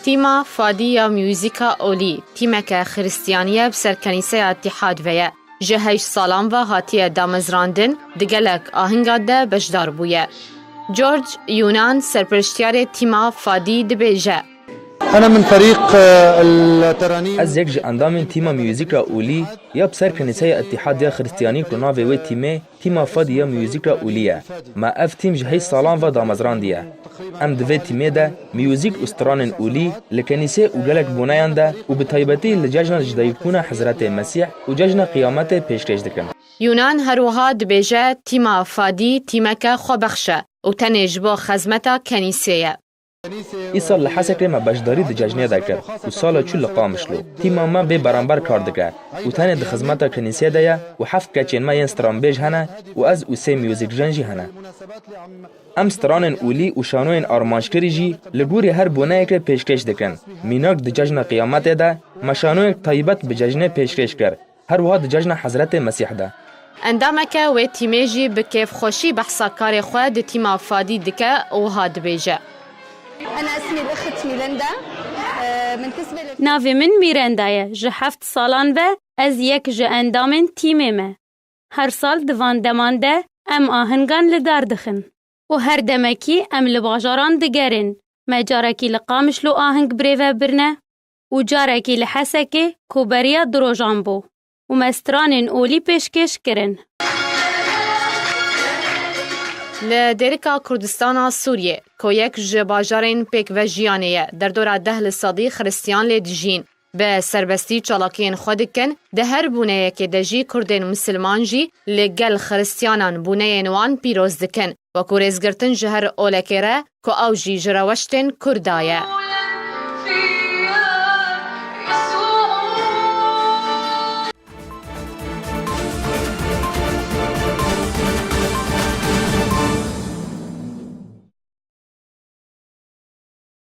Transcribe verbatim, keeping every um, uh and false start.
Tîma Fadî ya Muzîka Olî, tîmeke Xiristiyanî ye bi ser Kenîseya Îtîhad ve ye. Ji heşt salan ve hatiye damezrandin, di gelek ahingan de beşdar bûye. George Yunan, serpereştiyarê tîma Fadî, dibêje: أنا من فريق آه، الترانيم Ez yek ji endamên tîma muzîka Olî ya bi ser Kenîseya Îtîhad ya Xiristiyanî ku navê wê tîmê Tîma Fadî ya Muzîka Olî ye. Me ev tîm ji heşt salan ve damezrandiye. Em di vê tîmê de muzîk û stranên Olî li kenîsê û gelek boneyan de û bi taybetî li cejna jidaybûna Hezretê Mesîh û cejna Qiyametê pêşkêş dikin. Yunan her wiha dibêje, tîma Fadî tîmeke xwebexş e û tenê ji bo xezmeta kenîsê ye. Îsal li Hesekê me beşdarî di cejnê de kir û sala çû li Qamişlo. Tîma me bê beramber kar dike û tenê di xizmeta kenîsê de ye û heft keçên me yên stranbêj hene û ez û sê muzîkjen jî hene. Em stranên Olî û şanoyên armanckirî jî li gorî her boneyekê pêşkêş dikin. Mînak di cejna Qiyametê de me şanoyek taybet bi cejnê pêşkêş kir. Her wiha di cejna Hezretê Mesîh de. Endameke wê tîmê jî bi kêfxweşî behsa karê xwe di tîma Fadî dike û wiha dibêje: أنا اسمي الأخت ميليندا. آه، من كسبة لل- Navê min Mîrenda ye. Ji heft salan ve ez yek ji endamên tîmê me. Her sal di van deman de em ahingan li dar dixin. Û her demekî em li bajaran digerin. Me carekî li Qamişlo ahing birêve birine û carekî li Hesekê ku beriya du rojan bû û me stranên olî pêşkêş kirin. Li Dêrika Kurdistana Sûriyê, ku yek ji bajarên pêkvejiyanê ye, derdora deh li sedî Xiristiyan lê dijîn. Bi serbestî çalakiyên xwe dikin, di her bûneyekê de jî Kurdên Misilman jî li gel Xiristiyanan bûneyên wan pîroz dikin. Wekû rêzgirtin ji her olekê re ku ew jî ji reweştên Kurda ye.